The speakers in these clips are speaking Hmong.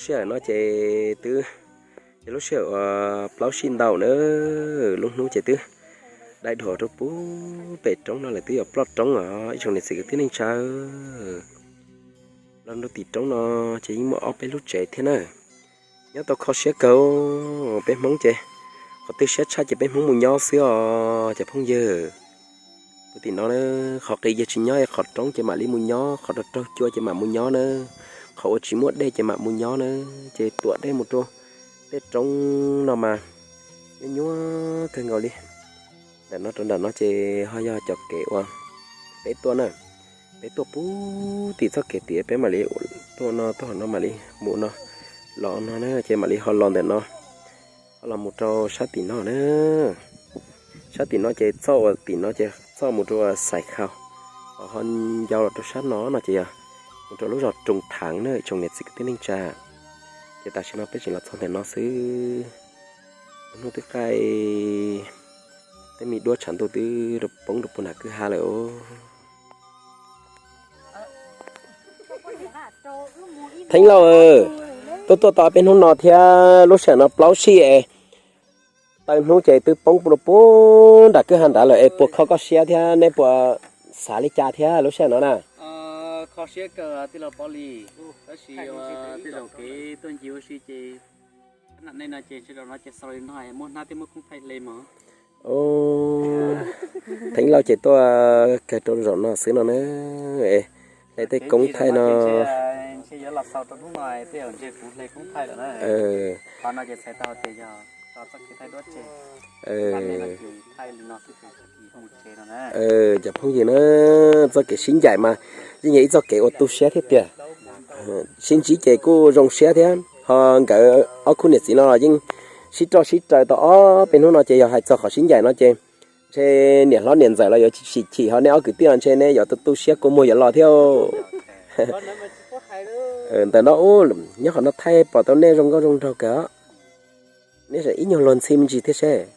Sij hawm no ces twb yog lub sij hawm uas plaub sij ntaus na, lub hnub ces twb dai dhuav rau pem roob no lawm, twb yuav ploj roob os ib tsoom niam txiv kwv tij neej tsa. Los nram tim roob no ces yeej muaj ob peb lub tsev thiab na. Nyob tau kho siab kawg, peb Hmoob ces qhov twg siab tshaj ces peb Hmoob mus nyob xwb os cov phooj ywg. Puag tim no na, qhov qis yog tsis nyob, qhov roob ces mam li mus nyob, qhov raug raug cua ces mam mus nyob na, qhov uas tsis muaj dej ces mam mus nyob na. Ces tuam dej mus rau tej roob no mas nyuaj nyuaj kawg nkaus li. Ntawm no rau nram no ces ho yog cov kev uas peb tuaj na, peb tuaj puag tim txoj kev tias peb mam li tuaj no, tuaj hauv no mam li mus no, los no na ces mam li ho los ntawm no, ho los mus rau sab tim no na. Sab tim no ces txoj uas tim no ces txoj mus rau Xais Khau, ho ncau los rau sab no no ces yog mus rau lub zos Roos Thaav na tsoom niam txiv kwv tij neej tsa. Ces tam sim no peb tseem los txog ntawm no xwb. Hnub twb qaij, tej me duab tshav ntuj twb poob rau puag nram kwj ha lawm os. Theeb Lauj, tuaj tuaj tau peb hnub no thiab lub sij hawm no plaub sij es taw hnub ces twb poob rau puag nram kwj ha nrad lawm es puas kho koj siab thiab neb puas xav li cas thiab lub sij hawm no na? Kho siab kawg tij laug Pov Lis, tab sis tej zaum kev tuaj ncig ua si ces nam nej no ces ntshe zaum no ces xaus li no, muaj hnab thiab muaj koob thaij hle mog. Theeb Lauj ces tuaj kawg rau zaum no xwb no na. Hle tej koob thaij no. Ntshe yuav los xaus rau hnub no tej zaum ntshe kuv hle koob thaij lawm na. Qhov no ces txhais tau tias yog tso txoj kev thaij duab tseg. Thaij li no xwb ces mus tsev no na. Cov phooj ywg na, txoj kev sib ncaim mas yeej yog ib txoj kev uas tu siab thiab tiag. Sib ntsib ces kuj zoo siab thiab, ho nkawd ob khub niam txiv no los yeej sib roj sib raws tau ob peb hnub no ces yog hais txog qhov sib ncaim no ces ntshe niam hlob niam ntxawm los yuav tsis chim, ho nej ob kwv tij los ntshe nej yuav tu tu siab kua muag yuav los thiab. Ntawm no, nyob qhov no thaij pom tau nej zoo nkauj zoo nraug kawg. Nej ib nyuag luag ntxhi me ntsis thiab seb.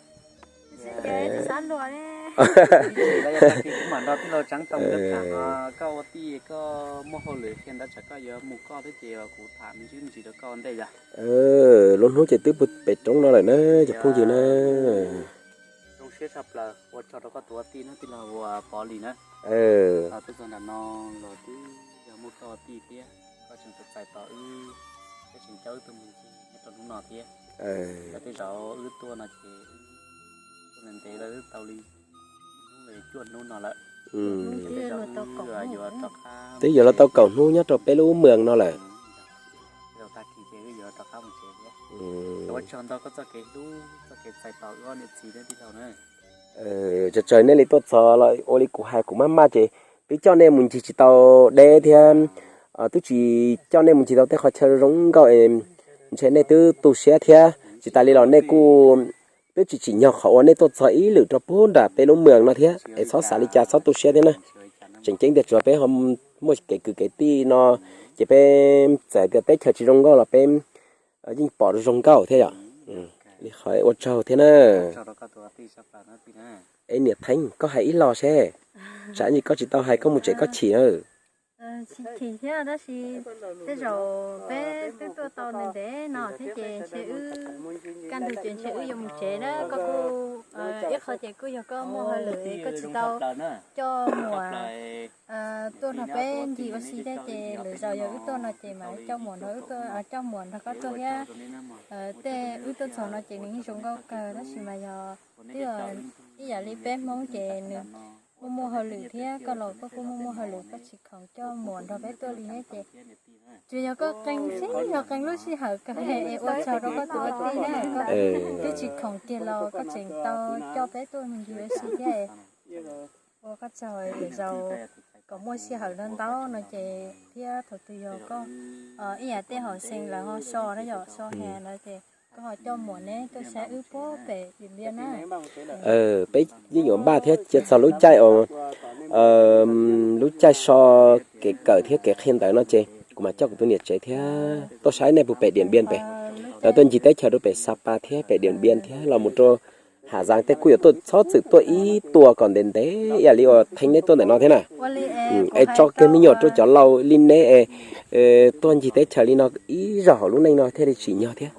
Koj ua tij koj muaj hauj lwm qhia ntawd tsam koj yuav mus koj thiab ces kuv tham me ntsis me ntsis rau koj ua ntej yom. Lub hnub ces twb pem roob no lawm na cov phooj ywg na. Zoo siab tshaj plaws ua tsaug rau koj tus ua tij na tij laug Pov Lis na. Los twb txog nram no los twb yog muaj koj ua tij thiab koj tseem txais tos wb, thiab tseem coj wb tuaj mus ncig nyob rau hnub no thiab. Yog tej zaum wb tuaj no ces tuaj ntev ntev lawm tau li hnub cuaj hnub no lawm. Twb yuav los tau kaum hnub nyob rau peb lub moos no lawm. Tag kis ces wb yuav rov qab mus tsev thiab. Ua tsaug ntau koj txoj kev hlub txoj kev txais tos wb ob niam txiv thiab tij laug na. Tsawg tsawg nej li tuaj txog los ua li kuv hais kuv maj maj ces twb coj nej mus ncig tsis tau deb thiab, twb tsis coj nej mus ncig tau tej qhov chaw zoo nkauj es ntshe nej twb tu siab thiab. Tsis tas li los nej kuj twb tsis tsim nyog qhov uas nej tuaj txog ib lwm rau puag nram peb lub moos no thiab es txhob xav li cas txhob tu siab thiab na. Tseem ceeb tiag tsuav peb ho muaj kev kwv kev tij no ces peb txawm tias teb chaws tsis zoo nkauj los peb yeej pom zoo nkauj thiab yom. Li qhov ua tsaug thiab na. Es niam Theeb koj hais ib los seb, tsam ntsis koj tsis tau hais koj mus tsev koj chim na. Chim thiab tab sis tej zaum peb twb tuaj tau ntev ntev no thiab ces ntshe wb kaj ntug ces ntshe wb yuav mus tsev na. Koj kuj ib qho ces kuj yog koj muaj hauj lwm koj tsis tau coj muam tuaj nrog peb ncig ua si thiab ces lwm zaus yog wb tuaj no ces mam coj muam nrog wb tuaj, coj muam nrog koj tuaj thiab. Tej wb tuaj txog no ces nws yeej zoo nkauj kawg tab sis mas yog twb ib yam li peb Hmoob ces nws muaj muaj hauj lwm thiab koj los koj kuj muaj muaj hauj lwm koj tsis khoom coj muam nrog peb tuaj li thiab ces tsuas yog koj qee xwb, yog qee lub sij hawm kawg es ua tsaug rau koj tus ua tij na. Twb tsis khoom kiag los koj tseem tau coj peb tuaj mus ncig ua si thiab. Ua koj tsaug, lwm zaus kom muaj sij hawm ntau ntau no ces thiab thaum twg yog koj ib yam tej hom xees lawv ho so na, yog so he na ces koj ho coj muam neb tuaj saib wb puag pem Diam Npiab na. Peb yeej yuav npaj thiab cia txog lub caij, lub caij so kev kawm thiab kev qhia ntawv no ces kuv mam coj kuv tus niam tsev thiab tuaj saib nej puag pem Diam Npiab pem, lawv tuaj ncig teb chaws rau pem Xa Pas thiab pem Diam Npiab thiab los mus rau Ham Zas tej kuj yuav tuaj txhob txwm tuaj ib tua kom ntev ntev ib yam li uas Theeb neb tuaj ntawm no thiab na. Es tso kiag me nyuam rau cov laus li neb es tuaj ncig teb chaws li no ib zaug hauv lub neej no thiaj li tsim nyog thiab.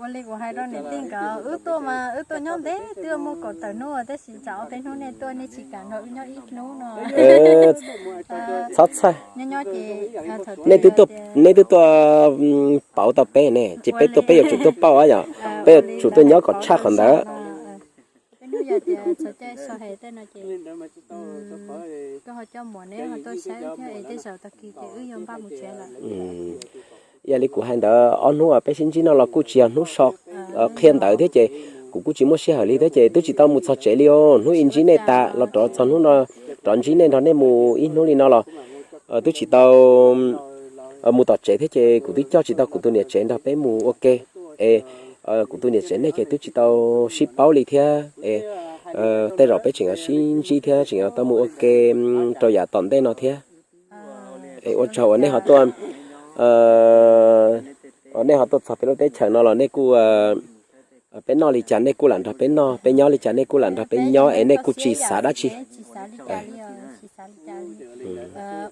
Txhob txhawj. Nej twb tuaj pauv tau peb ne, ces peb tuaj peb yuav tsum tuaj pauj yom, peb yuav tsum tuaj nyob kom tshaj qhov ntawd. Yog li kuv hais ntawd, ob hnub peb sib ntsib no los kuj tsis yog hnub so qhia ntawv thiab ces kuv kuj tsis muaj sij hawm li thiab ces twb tsis tau mus txog tsev li os. Hnub ib ntsib nej tas los rov txog hnub no, rov ntsib nej nrog nej mus ib hnub li no los twb tsis tau mus tom tsev thiab ces kuv twb coj tsis tau kuv tus niam tsev nrog peb mus ua ke. Es kuv tus niam tsev nej ces twb tsis tau sib paub li thiab es tej zaum peb tseem yuav sib ntsib thiab tseem yuav tau mus ua ke rau yav tom ntej no thiab. Es ua tsaug uas nej ho tuaj, nej ho tuaj txog peb lub teb chaws no los nej kuj, peb noj li cas nej kuj lam nrog peb noj, peb nyob li cas nej kuj lam nrog peb nyob es nej kuj tsis xav dab tsi.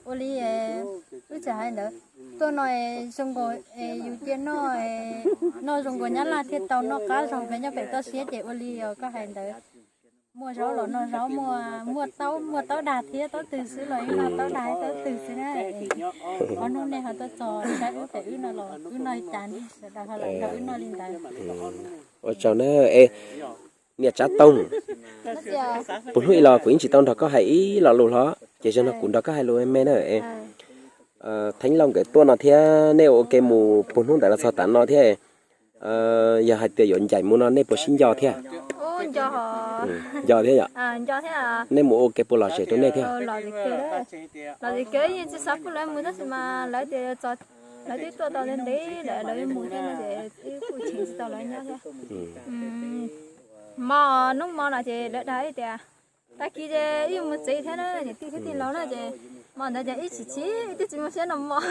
Ua li wb txawm hais ntawd, tuaj no zoo nkaus yus cia noj, noj zoo nkaus nyab laj thiaj tau noj qab zoo peb nyob pem toj siab ces ua li os koj hais ntawd. Muaj zaub los noj zaub, muaj, muaj taub, muaj taub dag thiab taub twg xwb los yeej noj taub dag taub twg xwb na. Ob hnub nej ho tuaj txog saib wb pem wb no los wb noj li cas sawv daws ho lam nrog wb noj li ntawd. Ua tsaug na. Es niam Tsav Toog, puas hnub ib los kuv yeej tsis tau nrog koj hais ib lo lus hlo, ces zaum no kuv nrog koj hais lus me na. Theeb Lauj nkawd tuaj no thiab nej ua ke mus puas hnub ntawd los txog tav no thiab, yog hais tias yuav ncaim mus no nej puas sib nco thiab? Nco thiab yom? Nej mus ua ke puas lom zem rau nej thiab? Lom zem kawg, yeej tsis xav pub lawv mus tab sis mas lawv tias, lawv twb tuaj tau ntev ntev lawm, lawv yuav mus thiab no ces wb kuj cheem tsis tau lawv nyob thiab. Hmo, hnub hmo no ces lawv dag wb tias tag kis ces wb yuav mus tsev thiab na, niam tij thiab tij laug na ces hmo ntawd ces wb tsis chim, wb twb tsis muaj siab noj mov.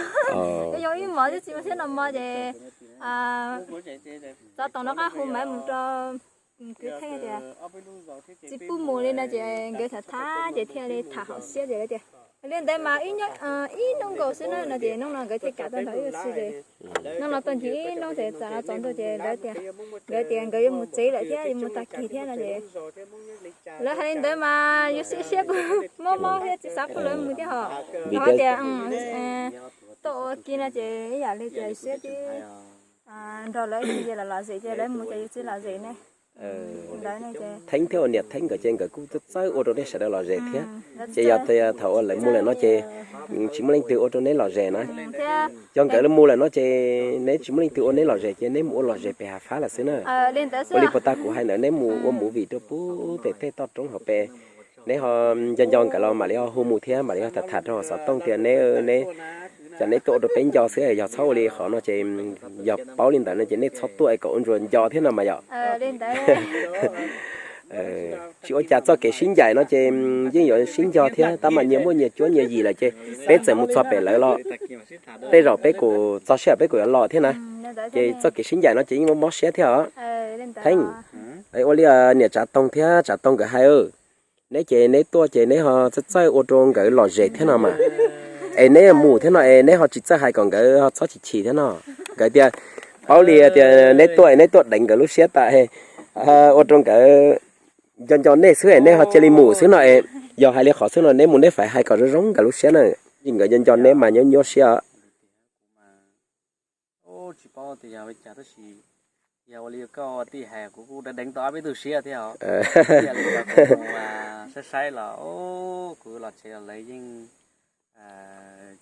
Wb yuav ib hmos twb tsis muaj siab noj mov ces Tsav Toog rov qab hu maiv mus rau Kwv Theeb tias tsis pub mus li no ces nkawd tham tham ces thiaj li tham haum siab ces lawv tias li ntawd mas wb nyob ib hnub nkaus xwb na no ces hnub no nkawd thiaj kam tuaj nrog wb ua si ces hnub no tuaj ncig ib hnub ces txawm los txog ntua ces lawv tias, nkawd tias nkawd yuav mus tsev lawm thiab yuav mus tag kis thiab no ces lawv hais li ntawd mas yus siab siab kuj mob mob thiab tsis xav pub lawv mus thiab hos. Vim tias tuaj ua ke no ces ib yam li tias siab twb nrog lawv ib ntsis ces lom lom zem ces lawv mus ces yus tsis lom zem ne. Theeb thiab ua niam Theeb nkawd ces nkawd kuj txawj txawj ua rau nej sawv daws lom zem thiab. Ces yog tias thaum uas lawv mus lawm no ces tsis muaj leej twg ua rau neb lom zem na. Yog nkawd mus lawm no ces neb tsis muaj leej twg ua neb lom zem ces neb mus ua lom zem pem hav fab lawm xwb na. Ua li puas tag kuv hais ntawd neb mus ua movie rau pem tej toj roob hauv pes, neb ho nco nco nkawd los mam li ho hu mus thiab mam li ho tham tham rau xov tooj tias neb, neb, cas neb tuaj ua rau peb nco xwb, yog txhob ua li qhov no ces yog paub li ntawd no ces nej txhob tuaj es kom ua ntsuas nco thiab no mas yom. Tsis ua cas, txoj kev sib ncaim no ces yeej yuav sib nco thiab, tab mas nyias muaj nyias cuab nyias yim lawm ces peb txawm mus txog pem lawv los tej zaum peb kuj txog sij hawm peb kuj yuav los thiab na. Ces txoj kev sib ncaim no ces yeej mob mob siab thiab os. Theeb, ua li niam Tsav Toog thiab Tsav Toog nkawd hais, neb ces neb tuaj ces neb ho txawj txawj ua rau nkawd lom zem thiab no mas. Es neb mus thiab no es neb ho tsis txawj hais kom nkawd ho txhob chim chim thiab no. Nkawd tias, paub li tias neb tuaj es neb tuaj deev nkawd lub siab tas, ua rau nkawd nco nco nej xwb es neb ho cia li mus xwb no es, yog hais li qhov xwb no neb mus neb feem hais kom zoo zoo nkawd lub siab na, vim nkawd nco nco neb mas nyuaj nyuaj siab. Tsis paub tias yog li cas tab sis yog ua li koj tij hais kuv kuj deev deev tau ob peb tug siab thiab os. Ib yam li cov kuv mus saib saib los kuv los tsev los lawv yeej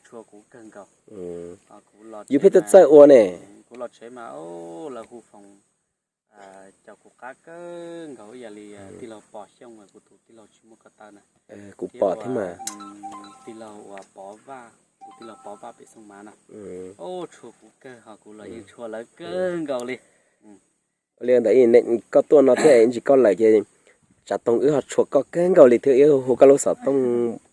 tshua kuv kawg nkaus. Yus pheej txawj txawj ua ne. Kuv los tsev mas lawv hu foos caum kuv qab kawg nkaus ib yam li tij laug Pov Xyooj, kuv tus tij laug tsis muaj ko taw na. Kuv pom thiab mas. Tij laug uas Pov Vaj, tus tij laug Pov Vaj pem Xoo Mav na. Tshua kuv kawg ho kuv los yeej tshua lawv kawg nkaus li. Li ntawd koj tuaj no thiab ntsis koj lawm ces Tsav Toog wb ho tshua koj kawg nkaus li thiab wb hu koj lub xov tooj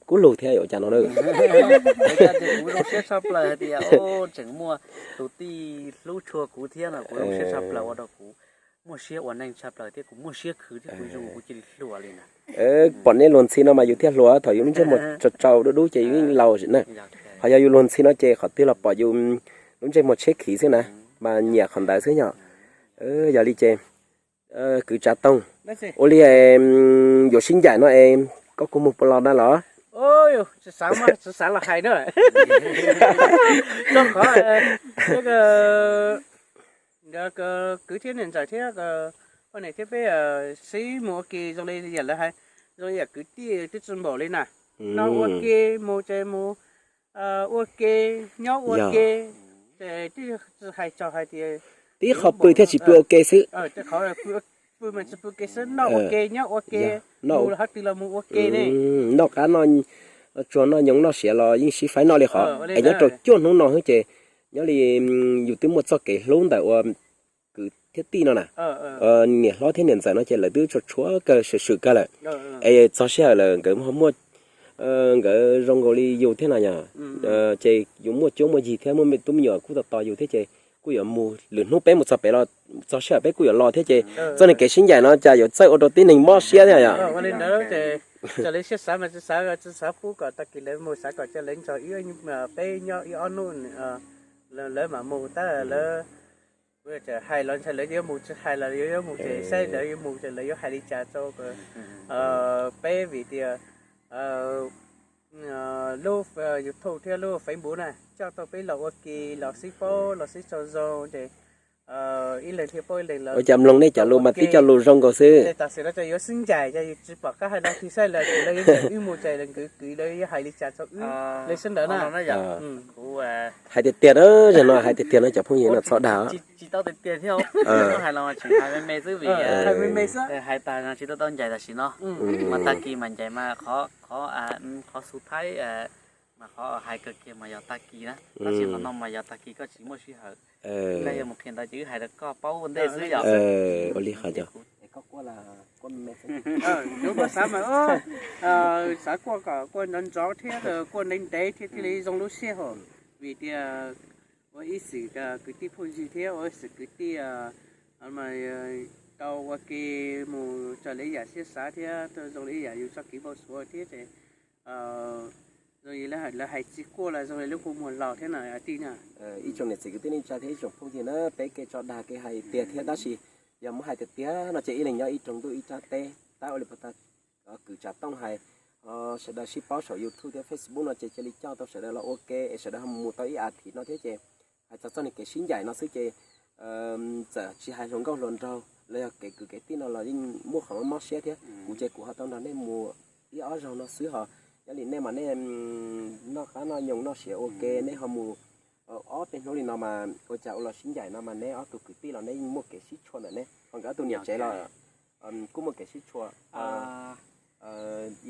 kub lug thiab ua cas no na. Kuv zoo siab tshaj plaws hais tias tseem muaj tus tij hlub tshua kuv thiab no, kuv zoo siab tshaj plaws ua rau kuv muaj siab ua neej tshaj plaws thiab kuv muaj siab khwv thiab kuv zoo kuv cia li hluas li na. Pom nej luag ntxhi no mas yus thiaj hluas, thaum yus lub ntsej muag tsau tsau dub dub ces yus yeej laus na. Ho yog yus luag ntxhi no ces qhov twg los pom yus lub ntsej muag tsheb khiv xwb na, mas nyiam qhov ntawd xwb yom. Yog li ces kwv Tsav Tooj, ua li yuav sib ncaim no es koj kuj mus puas los na los? Tsis xav los hais na. Rau qhov kwv thiab niam ntxawm thiab poj niam thiab peb sib mus ua ke zoo li yam lawv hais, zoo li yam kwv tij twb tsis npaum li na. No ua ke mus ces mus ua ke, nyob ua ke, ces twb tsis hais txog hais tias tib qho pw thiab tsis pw ua ke xwb. Qhov pw mas tsis pw ua ke xwb, noj ua ke nyob ua ke, mus hov twg los mus ua ke ne. Noj qab noj tsuag noj nyoos noj siav los yeej sib faib noj li qhov es nyob rau cuaj hnub no xwb ces nyob li yus twb muaj txoj kev hlub ntawm ua kwv thiab tij no na. Niam hlob thiab niam ntxawm no ces lawv twb tshua tshuav kawg swm swm kawg lawm. Es txog sij hawm lawm nkawd ho muaj, nkawd zoo nkaus li yus thiab no yog, ces yus muaj cuab muaj yig thiab muaj me tub me nyuam kuj tos tos yus thiab ces kuj yuav mus, lwm hnub peb mus txog pem los txog sij hawm peb kuj yuav los thiab ces txoj niag kev sib ncaim no cas yuav txawj ua rau tib neeg mob siab thiab yom. Txawm lawv siab xav mas tsis xav, tsis xav pub kom tag kis lawv mus, xav kom cia lawv nrog wb, peb nyob ib ob hnub lawv mam mus tab lawv hais los ntshai lawv yuav mus, tsis hais los yuav mus ces saib lawv yuav mus ces lawv yuav hais li cas rau peb vim tias lub YouTube thiab lub Facebook na coj tau peb los ua ke, los sib paub los sib txog zoo ces ib leeg thiaj paub ib leeg lawm. Ua cas mloog nej cov lus mas tib co lus zoo nkaus xwb. Ces tam sim no ces yuav sib ncaim ces yus tsis pom qab hais los twg, saib lawv ces lawv yuav ncaim wb mus ces lawv kwv kwv lawv yuav hais li cas rau wb li sib ntawd na. Hais tiag tiag na, zaum no hais tiag tiag no cov phooj ywg no txhob dag. Tsis tau tiag tiag thiab, hais los tseem hais me me xwb vim hais me me xwb, hais tas no tsis tau tau ncaim tam sim no. Mas tag kis mas ncaim mas qhov, qhov xu thaib mas qhov hais kawg kiag mas yog tag kis na, tab sis qhov no mas yog tag kis koj tsis muaj sij hawm. Koj yog mus qhia ntawd ces wb hais rau koj paub ua ntej xwb yom. Ua li qhov cov Yuav koj xav mas xav kuaj kom kuaj nrov nrov thiab kuaj ntev ntev thiab thiaj li zoo lub siab hos, vim tias ua ib xwm kwv tij phooj ywg thiab ua ib xwm kwv tij tau ua ke mus raws li yam siab xav thiab zoo li yam yus txoj kev npau suav thiab ces zoo li lawv hais tsis kuaj los zoo li lub kua muag laus thiab na tij na. Ib tsoom niam txiv kwv tij neej tsa thiab ib tsoom phooj ywg na, peb kev tso dag kev hais tiag thiab tab sis yog muab hais tiag tiag no ces ib leeg nyob ib roog ntuj ib rab teb, tab ua li puas tag kwv Tsav Tooj hais, sawv daws sib paub saum YouTube thiab Facebook no ces cia li coj tau sawv daws los ua ke es sawv daws ho mus tau ib as thiv no thiab ces hais txog txoj niag kev sib ncaim no xwb ces txawm tsis hais hluas nkauj hluas nraug los yog kev kwv kev tij no los yeej muaj qhov mob siab thiab. Kuv ces kuv ho tau nrog nej mus ib ob zaug no xwb hos, nyob li nej mas nej noj qab noj nyoos noj siav ua ke, nej ho mus ob peb hnub li no mas ua cas ua los sib ncaim no mas neb ob tug kwv tij los neb yeej muaj kev sib tshua ntawm neb, ho nkawd ob tug niam tsev los kuj muaj kev sib tshua.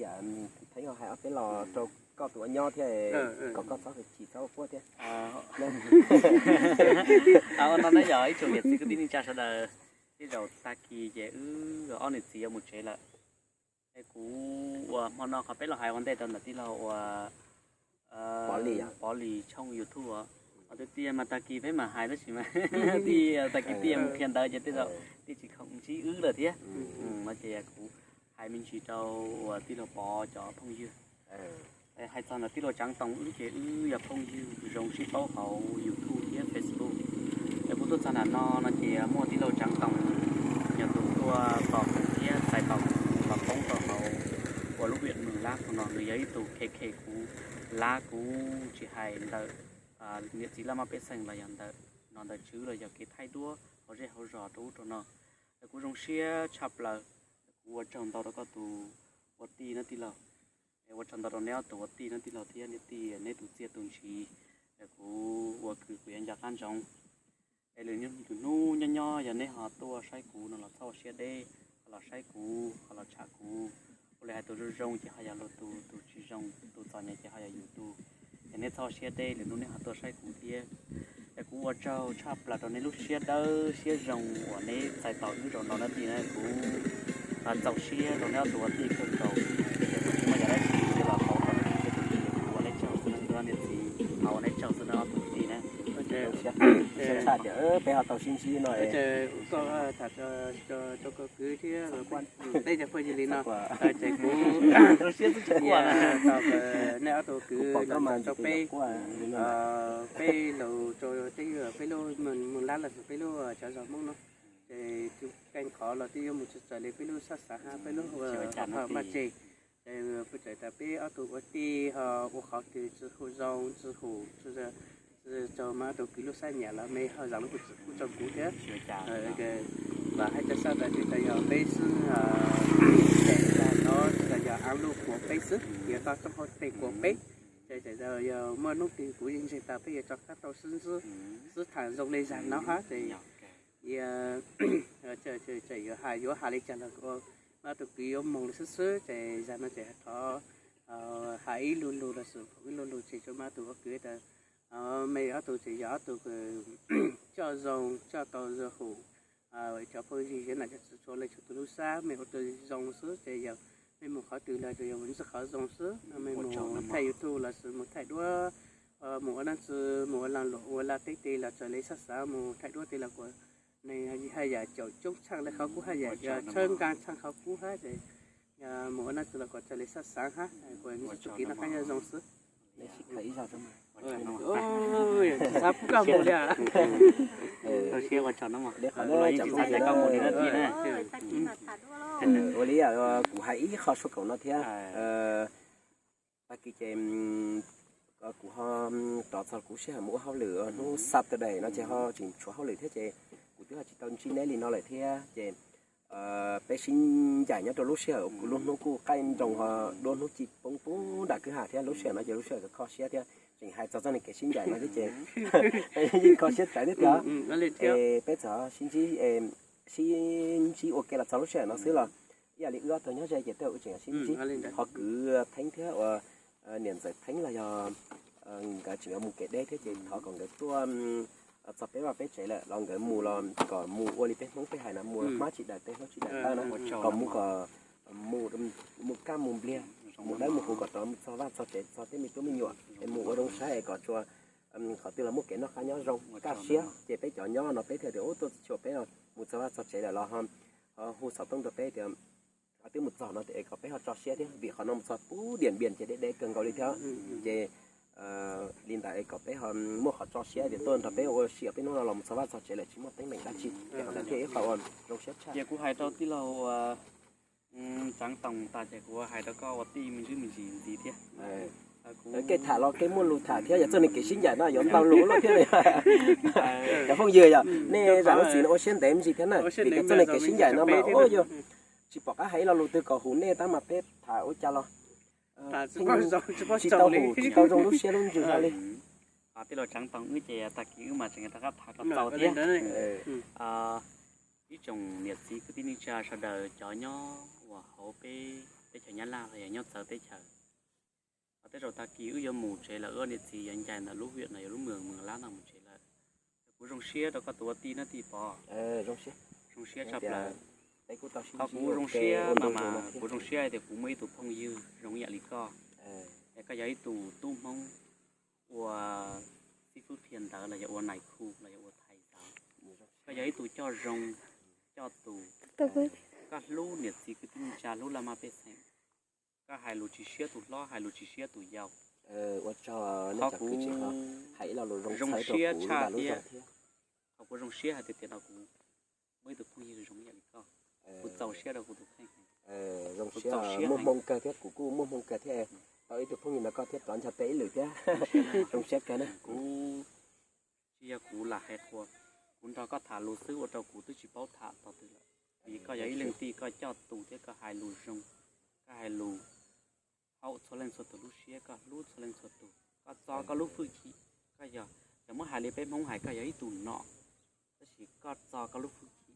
Yam Theeb hais ob peb los rau koj tus ua nyob thiab, kom koj txhob chim txhob ua quaj thiab. Ua no na yog ib tsoom niam txiv kwv tij neej tsa sawv daws, tej zaum tag kis ces wb ob niam txiv yuav mus tsev lawm. Es kuv uas hmo no qhov peb los hais ua ntej rau ntawm tij laug uas Pov Lis tshooj YouTube os, tiag tiag mas tag kis peb mam hais tab sis mas tij tag kis tij mus qhia ntawv ces tej zaum tij tsis khoom ntsib wb lawm thiab. No ces kuv hais me ntsis rau uas tij laug Pov cov phooj ywg. Hais txog ntawm tij laug Tsaav Toom wb ces wb yog phooj ywg zoo sib paub hauv YouTube thiab Facebook. Es kuv tuaj txog nram no no ces muaj tij laug Tsaav Toom nws tus tuaj tos kuv thiab txais tos kuv los poob rau hauv uas lub huyện Mường Lát no, nws yog ib tug khe khe kuv, lab kuv tsis hais ntawm niam txiv laj mab pej xeem los yog ntawm nom ntawm tswv los yog kev thaij duab hauv zej hauv zos rau ub rau no. Es kuv zoo siab tshaj plaws, kuv ua tsaug ntau rau koj tus ua tij na tij laug. Es ua tsaug ntau rau neb ob tug ua tij na tij laug thiab niam tij, neb tus txiaj tus ntsig, es kuv ua kwv kuv yuav nco qab ntsoov. Es lwm hnub nyob nyob yog neb ho tuaj saib kuv no los txhob ua siab deb, ho los saib kuv, ho los tsham kuv. Ua li hais tus zoo zoo ces ho yog luag tus, tus tsis zoo, tus txom nyem ces ho yog yus tus. Es neb txhob ua siab deb, lwm hnub neb ho tuaj saib kuv thiab. Es kuv ua tsaug tshaj plaws rau neb lub siab dawb siab zoo uas neb txais tos wb zaum no na tij na, kuv txaus siab rau neb ob tug ua tij kawg nkaus. Es kuv tsis muaj yam dab tsi yuav los pauv rau neb tij thiab tus tij, kuv ua neb tsaug xwb na niam txiv, kuv ua neb tsaug xwb na ob tug tij na. Tshaj tias peb ho tau sib ntsib no. Koj tham rau koj kwv thiab peb cov phooj ywg li no, ces kuv nej ob tug kwv los rau peb, peb los rau teb, peb lub Moos Lab los peb lub cov zos Hmoob no, ces keej qhov los twb yuav mus tsis txawm li peb lub sab xav hab peb lub vaj tse. Ces peb txawm tas peb ob tug ua tij ho ua qhov twg tsis hu zoo tsis hum tsis txaus mas ob tug kwv lub sab nyam los me ho zam lub kuj txawm kuj tsaug kuv thiab. Vam hais tau sab tas tsis tas yog peb xwb, ces tag no tsis tas yog av luj kuav peb xwb, yog toj roob hauv pes kuav peb. Ces txawm yog muaj hnub twg kuv yeej ntseeg tas peb yuav rov qab tau sib ntsib, sib tham zoo li zag no hab ces yuav hais yuav hais li cas los kuv ob tug kwv yuav moog li xwb xwb ces zag no ces thov hais ib lu lug los sis ib lu lug ces rau mas ob tug ua kwv tas, me ob tug ces yog ob tug coj zoo coj tau zoo hum cov phooj ywg na, cov txhua leej txhua tus lub sab me ua tau zoo xwb ces yog mej mus qhov twg los yog mus ntsib qhov zoo xwb, mej mus thaij YouTube los sis mus thaij duab, mus ua dlaab tsi, mus ua laj luam ua laj teb tes los raws li sab xav, mus thaij duab tes los kuas neeg haj yam caum coob tsheej li, qhov kuj haj yam tshawb nqaa tsheej qhov kuj hab ces mus ua dlaab tsi los kuas raws li sab xav hab, kuas ntsib txuj kev noj qab nyob zoo xwb. Ua li kuv hais ib qho sua kaum no thiab, tag kis ces kuv ho rov txog kuv sij hawm mus ua hauj lwm, hnub Saturday no ces ho tseem tshuav hauj lwm thiab ces kuv twb ho tsis tau ntsib neb li no lawm thiab ces peb sib ncaim nyob rau lub sij hawm kuv lub hnub kuj qaij nroos ho duab hnub ci poob pub nram kwj ha thiab, lub sij hawm no ces lub sij hawm kho siab thiab tseem hais txog txoj kev sib ncaim no thiab ces yeej kho siab tsawv thiab tiag. Es peb txawm sib ntsib, sib ntsib ua ke los txog lub sij hawm no xwb los ib yam li wb ob tug nyob ze ces tej zaum wb tseem sib ntsib. Qhov kwv Theeb thiab ua niam ntxawm Theeb los yog nkawd tseem yuav mus kev deb thiab ces thov kom nkawd tuaj txog peb vaj peb tsev lawm los nkawd mus los kom mus ua li peb Hmoob peb hais no, mus hmab tsis daws teb hmab tsis daws taw no, kom mus kom mus kaj mus npliag, mus dawb mus huv kom rov mus txog vaj txog tsev txog tej me tub me nyuam es mus ua zoo saib es kom tsuas qhov twg los muaj kev noj qab nyob zoo kaj siab ces peb cov nyob no peb thiaj tias ub tuaj tsis tshua peb no, mus txog vaj txog tsev lawm los ho hu xov tooj rau peb tias twb mus txog no es kom peb ho tso siab thiab vim qhov no mus txog pub Diam Npiam ces deb deb kawg nkaus li thiab ces li ntawd es kom peb ho muaj qhov tso siab tias tuaj nrog peb ua si peb hnub no los mus txog vaj txog tsev lawm tsis muaj teeb meem dab tsi es qhov ntawd thiaj ib qho uas zoo siab tshaj. Ces kuv hais rau tij laug uas Tseev Toom tas ces kuv hais rau koj ua tij me ntsis me ntsis ntxiv thiab. Kev tham los kev muaj lus tham thiab yog txoj kev sib ncaim no yuav ntau lus luaj thiab. Cov phooj ywg yog nej zam lub txim no ua siab ntev me ntsis thiab na, vim tias txoj kev sib ncaim no mas ua yog tsis pom qab hais ib lo lus twg kom hum nej tab mas peb tham ua cas los tsis tau hum tsis tau zoo lub siab lub ntsws hlo li. Tij laug Tseev Toom wb ces tag kis wb mas tseem rov qab tham kom txaus thiab. Ib tsoom niam txiv kwv tij neej tsa sawv daws cov nyob uas hauv peb teb chaws Nyab Laj los yog nyob txawv teb chaws, tej zaum tag kis wb yuav mus tsev lawm, wb niam txiv yuav ncaim ntawm lub hwm no yog lub moos Moos Lab no mus tsev lawm. Kuv zoo siab rau koj tus ua tij na tij Pov. Zoo siab tshaj plaws. Qhov kuv zoo siab no mas kuv zoo siab hais tias kuv muaj ib tug phooj ywg zoo ib yam li koj, es koj yog ib tug tub Hmoob ua xib fwb qhia ntawv los yog ua nais khu los yog ua thais ntawv, koj yog ib tug coj zoo coj tus, koj hlub niam txiv kwv tij neej tsa hlub laj mab pej xeem, koj hais lus tsis siab tus hlob hais lus tsis siab tus yau. Qhov kuv zoo siab tshaj thiab, qhov kuv zoo siab hais tias tiam no kuv muaj ib tug phooj ywg zoo ib yam li koj, kuv txaus siab rau kuv tus kheej. Zoo siab, muaj hmoo kawg thiab, kuv kuj muaj hmoo kawg thiab, tau ib tug phooj ywg no koj thiab rov ncho tes ib lwm thiab. Zoo siab kawg na. Kuv tsis yog kuv lam hais qhua, kuv nrog koj tham lus xwb ua rau kuv twb tsis paub tham tog twg lawm. Vim koj yog ib leej tij koj coj tus thiab koj hais lus zoo, koj hais lus haum txhua leej txhua tus lub siab, koj hlub txhua leej txhua tus, koj txo koj lub hwj chim. Koj yog, yog muab hais li peb Hmoob hais koj yog ib tug nom, tab sis koj txo koj lub hwj chim.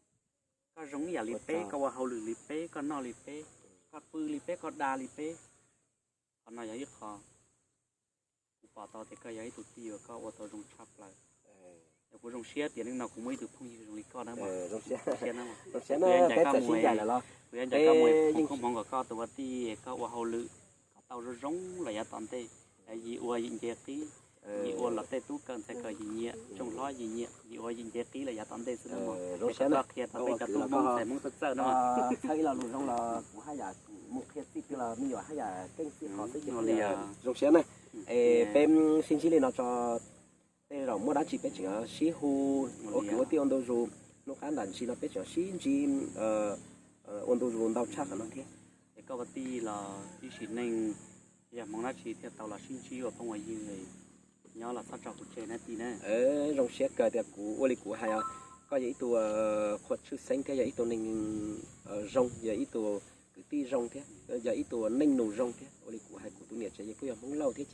Koj zoo ib yam li peb, koj ua hauj lwm li peb, koj noj li peb, koj pw li peb, koj da li peb. Qhov no yog ib qho kuv pom tau tias koj yog ib tug tij uas koj ua tau zoo tshaj plaws. Kuv zoo siab tias nim no kuv muaj ib tug phooj ywg zoo li koj na. Kuv yuav ncaim koj mus, kuv yuav ncaim koj mus hu koob hmoov kom koj tus ua tij koj ua hauj lwm kom tau zoo zoo los yav tom ntej, yim ua yim nce qib, Yim ua los tej tub kawm ntxhais kawm yim nyiam, tsoom hlob yim nyiam, yim ua yim nce qib lawm yav tom ntej xwb na mog. Zoo siab na, txhawb ib lo lus zoo los kuv haj yam mus qhia txij twg los me nyuam haj yam keej txij qhov xwb ces zoo siab na. Es peb sib ntsib li no tso, tej zaum muaj dab tsi peb tseem sib hu ua kwv ua tij ua ntu zus, hnub qab nram ntsis no peb tseem sib ntsib ua ntu zus ntau tshaj qhov no thiab. Es koj ua tij los ib sim neej yog hmoov dab tsi thiaj tau los sib ntsib ua phooj ua ywg, nyob los txhob tso kuv tseg na tij na. Zoo siab kawg tias kuv ua li kuv hais, koj yog ib tug qhua tshwj xeeb thiab yog ib tug neeg zoo, yog ib tug kwv tij zoo thiab yog ib tug neej nus zoo thiab. Ua li kuv hais kuv tus niam tsev ces kuj yog Hmoob Lauj thiab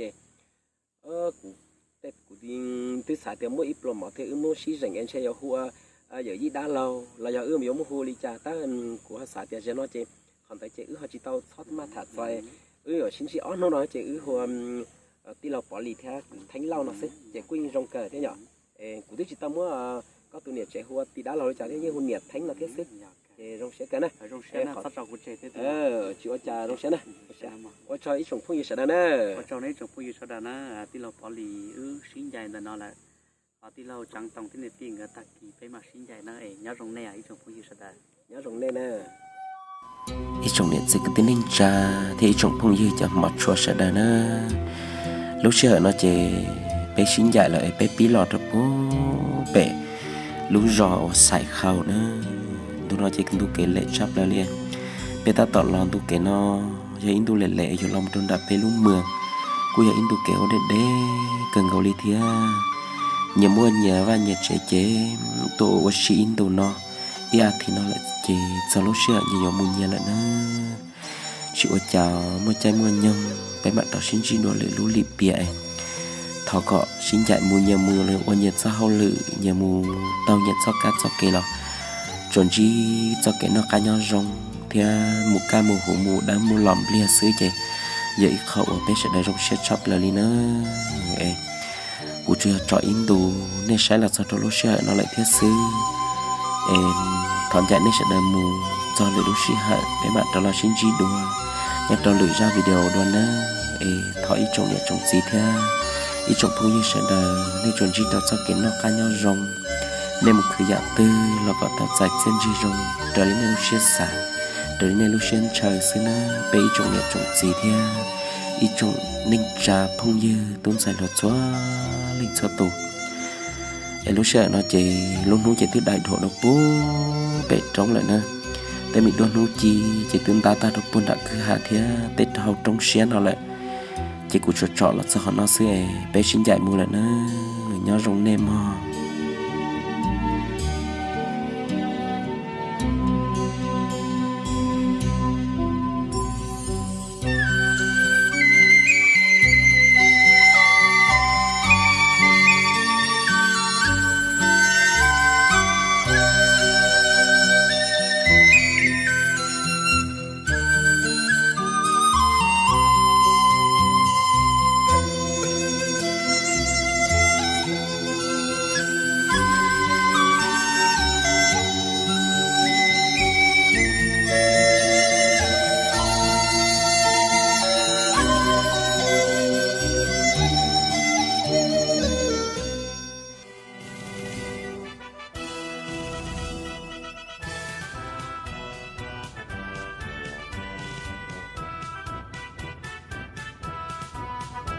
ces kuv, kuv twb xav tias muaj ib pluas mov thiab wb muab sib zeem es ntshe yuav hu ua yawm yij dab laug los yog wb yuav muab hu li cas tab kuv ho xav tias zaum no ces qhov ntawd ces wb ho tsis tau txhob maj tham txog, wb yuav sib ntsib ob hnub no ces wb hu tij laug Pov Lis thiab kwv Theeb Lauj no xwb ces kuj yeej zoo kawg thiab yom. Kuv twb tsis tau muab koj tus niam tsev hu ua tij dab laug li cas thiab yeej hu niam Theeb no thiab xwb. Ces zoo siab kawg na. Tsis ua cas, zoo siab na. Ua tsaug ib tsoom phooj ywg sawv daws na. Ua tsaug ib tsoom phooj ywg sawv daws na, tij laug Pov Lis wb sib ncaim ntawm no lawm. Ho tij laug Tseev Toom thiab niam tij nkawd tag kis peb mam sib ncaim na es nyob zoo nej ib tsoom phooj ywg sawv daws. Nyob zoo nej na. Ib tsoom niam txiv kwv tij neej tsa thiab ib tsoom phooj ywg cov hmov tshua sawv daws na. Lub sij hawm no ces peb sib ncaim lawm es peb pib los rau puag pem lub zos uas Xais Khau na. Ntu no ces ntu kev lem tshaj plaws li. Peb tab tom los ntu kev no yog ib ntu lem lem yuav los mus rau nram peb lub mwag, kuj yog ib ntu kev ua deb deb kawg nkaus li thiab. Nyias muaj nyias vaj nyias tsev ces tuaj ua ua si ib ntu no, ib as thiv no lawm ces txog lub sij hawm nyias yuav mus nyias lawm na. Tsis ua cas, muaj caij muaj nyoog peb mam rov sib ntsib dua lwm lub lim piam. Thov kom sib ncaim mus, nyias mus ua nyias txoj hauj lwm, nyias mus taug nyias txoj kab txoj kev los tsuas ntsib txoj kev noj qab nyob zoo thiab mus kaj mus huv, mus dawb mus los npliag xwb ces yog ib qho uas peb sawv daws zoo siab tshaj plaws li na. Es kuv tsuas yog tso ib ntu nej saib los txog rau lub sij hawm no lawm thiab xwb. Es thov ncaim nej sawv daws mus txog lwm lub sij hawm peb mam rov los sib ntsib dua nyob rau lwm zaj video dua na. Es thov ib tsoom niam tsoom txiv thiab ib tsoom phooj ywg sawv daws nej tsuas ntsib rau txoj kev noj qab nyob zoo. Nej mus khwv yam twg los kom tau txais txiaj ntsig zoo raws li nej lub siab xav, raws li nej lub siab ntshaw xwb na peb ib tsoom niam tsoom txiv thiab ib tsoom neej tsa phooj ywg tub ntxhais hluas txhua leej txhua tus. Es lub sij hawm no ces lub hnub ces twb dai dhuav rau puag pem roob lawm na. Tej me duab hnub ci ces twb ntab tag rau puag nram kwj ha thiab tej hau roob siab no lawm. Ces kuv tsuas tsom los txog qhov no xwb es peb sib ncaim mus lawm na. Nyob zoo nej mog.